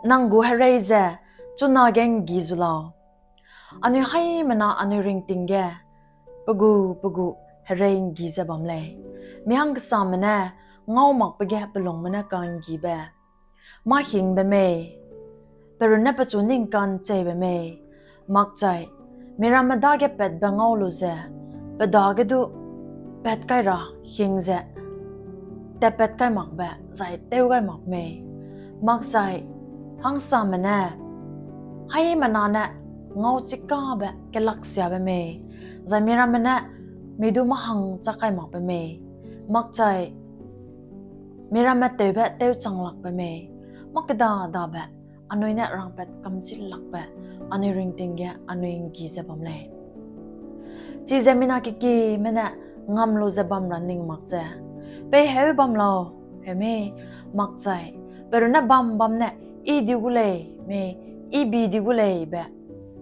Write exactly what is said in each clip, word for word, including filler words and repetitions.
Nang gu herei ze chuna ge ’nggi zu lau. Anui haimena anui ringting ge pe gu pe gu herei ’nggi ze bam lei. Mihang kesame ne ngau makbe ge pe lungme ne ka'nggibe, mâ hingbe mei, pe runne pechu ning ka'ncheibe mei, makchai miramme dage patbe ngau lu ze, pe dage du pat kai ra hing ze tatpat kai makbe zai tew gai mak mei, makchai hangsame ne haimena ne ngau chikabe kelaksiabe mei, zai miramme ne mi du mâ hangchak kai makbe mei, makchai miramme tewbe tewchang lakbe mei, mâ kêda dabe anui ne rangpat kamchi lakbe anui ringting ge anui ’nggi ze bam lei. Chize mina kekime ne ngam lu ze bam ra ning mak ze, pei heu bam lau, heu mei, makchai pe runne bam bam ne i di gu lei mei, i bi di gu lei be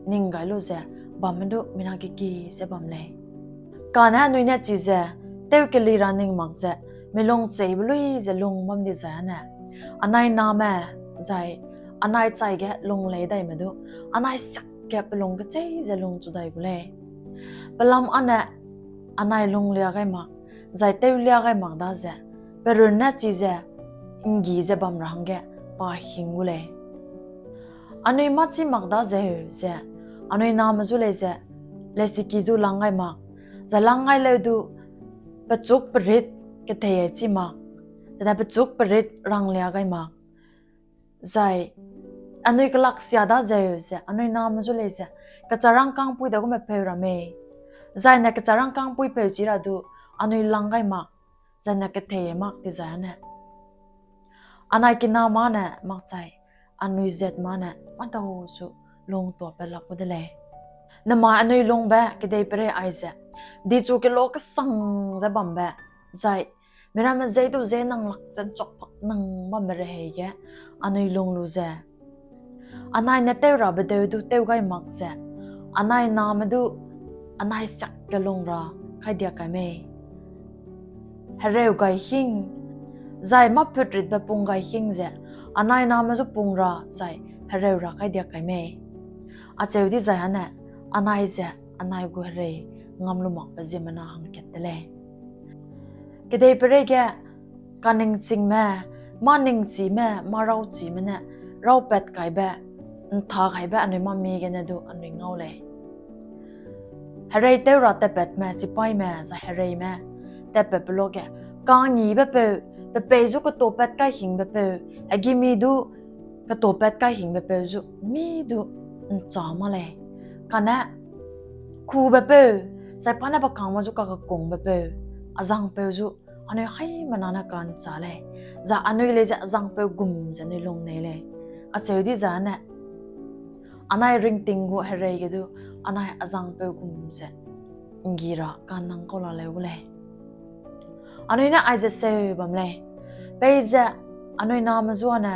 ning gai lu ze bamme du mina keki ze bam lei. Kane anui ne chize tew keli ra ning mak ze, milung cheibe lui ze lung bam dizai â ne, anai name zai anai chai ge lung lei daime du anai siak ge pe lung kechei ze lungchu dai gu lei. Pelam â ne anai lunglia gai mak, zai tewlia gai mak daze, pe runne chize ’nggi ze bam ra hangge pa hing gu lei. Anui mâ chî mak dazeu ze, anui name zu lei ze, lesiki du lang gai mak, zai lang gai leu du, pechuk perit kethei ai chî mak, zai ne pechuk perit ranglia gai mak, zai anui kelaksia dazeu ze, anui name zu lei ze, kecharangkângpui da gume peu ra mei, zai ne kecharangkângpui peu chi ra du, anui lang gai mak, zai ne kethei mak dizai â ne, anai kinamane makchai anui zatmane mâdau zu lungtuapat lak gu de lei. Nemai anui lungbe kedeiperei aize, dichu kelo kesang ze bambe, zai miramme zei du ze nang lak ze ’nchok pak nang bambe rehei ge anui lung lu ze, anai ne tew rabe deu du tew gai mak ze, anai name du anai siak ge lung ra kaidiak kai mei. Hereu gai hing, zai mâ putritbe pung gai hing ze, anai name zu pung ra zai hereu ra kaidiak kai mei. Acheu dizai â ne, anai ze anai gu herei ngam lu makbe ziemmena hangkat de lei. Kedeiperei ge kaningchingme, mâ ningchime, mâ rauchime ne raupat kaibe, ’nta kaibe anui mâ mi gene du anui ngau lei. Herei tew ra tatpatme, chipaîme zai hereime tatpatbe luage, ka'nggibe peu, pe pei zu ketuapat kai hingbe peu, hegimi du ketuapat kai hingbe peu zu mi du ’nchâ mâ lei. Kane kube peu, zai pa ne pe kangme zu kakekungbe peu, azangpeu zu anui haimena ne ka'nchâ lei, zai anui lei ze azangpeu gum ze anui lung nei lei. Acheu dizai â ne, anai ringting gu herei ge du anai azangpeu gum ze ’nggi ra ka'nnang kau la leu gu lei. Anui ne aize seu bam lei, peize anui name zu â ne,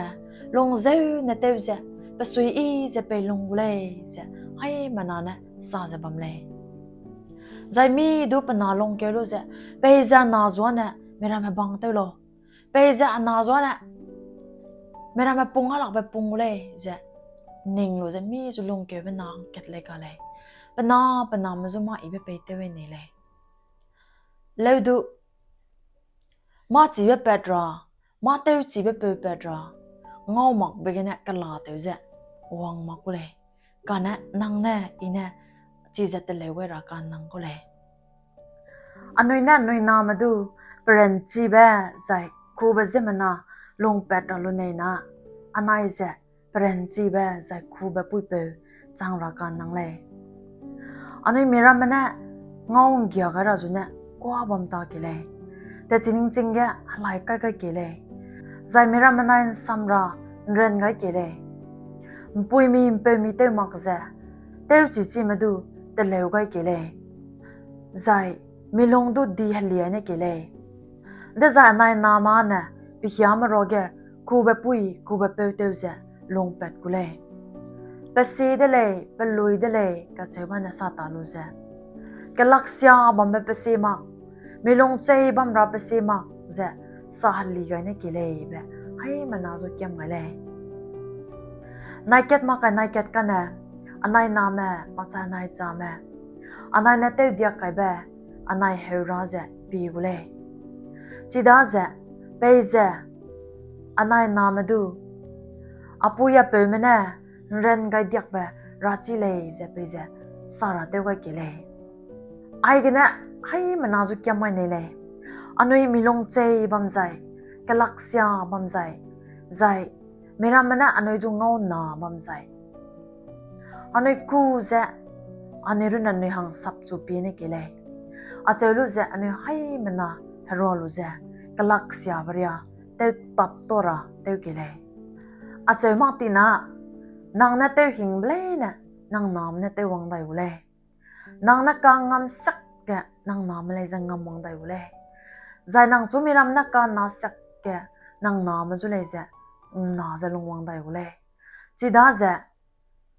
lung zeu ne tew ze, pe suiyi ze pei lung gu lei ze haimena ne sa ze bam lei. Zai mi du pe na lungkeu lu ze, peize na zu â ne miramme bang tew lau, peize a na zu â ne miramme pung â lakbe pung gu lei ze ning lu ze mi zu lungkeube na hangkat lei ka lei. Pe na, pe name zu mâ yibe pei tew nei lei. Leu du, mâ chibe pat ra, mâ tewchibe peu pat ra, ngau makbe gene kelatew ze wang mak gu lei. Kane nang ne i ne chize teleu gai ra ka'nnang kau lei. Anui ne anui name du, peranchibe zai kube ziemmena lungpat ra lu nei na, anai ze peranchibe zai kube puipeu chang ra ka'nnang lei. Anui miramme ne ngau ’nggia gai ra zu ne kuâ bam ta kei lei. Techi ningching ge helai kai gai kei lei. Zai miramme nai ’nsam ra ’nran gai kei lei. ’Mpuimi ’mpeumi tew mak ze, tewchichime du teleu gai kei lei. Zai milung du di heliai ne kei lei. Dezai anai name ne, pehiame ruage, kube pui, kube peu tew ze, lungpat gu lei. Pe sie de lei, pe lui de lei, kacheube ne sa ta lu ze, kelaksia bambe pe sie mak, milung chei bam ra pe sie mak ze, sa heli gai ne kei lei be, haimena zu kiam gai lei. Naikat mak kai naikat kane, anai name makchai anai chame, anai ne tewdiak kaibe anai heu ra ze pie gu lei. Chidaze peize anai name du a pui a peume ne ’nran gai diakbe rachi lei ze peize sa ra tew gai ke lei. Aigene haimena zu kiam mai nei lei. Anui milung chei bam zai, kelaksia bam zai, zai miramme ne anui du ngauna bam zai, anui ku ze anui runne anui hang sapchu pie ne ke lei. Acheu lu ze anui haimena herua lu ze kelaksiabe ria tewtap ta ra tew ke lei. Acheu mak tina, nang ne tewhingbe leine nang name ne tewwang dai gu lei. Nang ne kangam sak ge nang name lei ze ngamwang dai gu lei. Zai nang chu miram ne kana sak ge nang name zu lei ze ’nna ze lungwang dai gu lei. Chidaze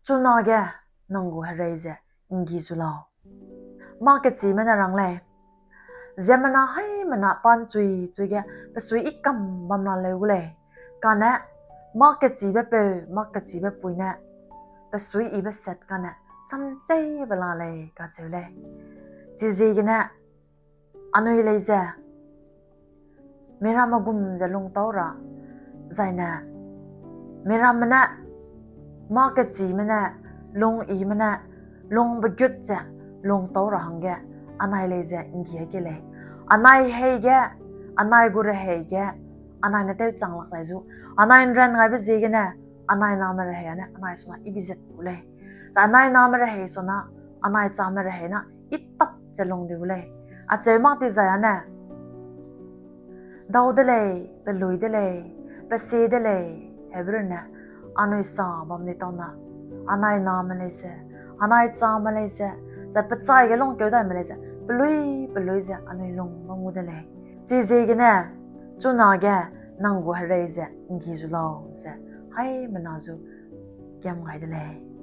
chunage nang gu herei ze ’nggi zu lau. Mâ kechîme ne rang lei, ziemmena haimena pa ’nchui chui ge pe suiyi kam bam la leu gu lei. Kane mâ kechîbe peu, mâ kechîbe pui ne pe suiyibe set kane chamcheibe la lei kacheu lei. Chiziegene anui lei ze miramme gum ze lungtau ra, zaine miramme ne, mâ kechîme ne, lungime ne, lungbe gut ze lungtau ra hangge anai lei ze ’nggi ke lei. Anai hei ge, anai gu rehei ge anai ne tewchang lak zai zu, anai ’nran gaibe ziegene anai name rehei â ne anai suna yibi zet gu lei. Zai anai name rehei suna, anai chame rehei na yitap ze lung di gu lei. Acheu mak dizai â ne dau de lei, pelui de lei, pesie de lei, heube runne anui sa bam di tau na, anai name lei ze, anai chame lei ze, zai pechai ge lungkeu daime lei ze, pelui pelui ze anui lung bam gu de lei. Chiziegene chunage nang gu herei ze ’nggi zu lau ze haimena zu kiam gai de lei.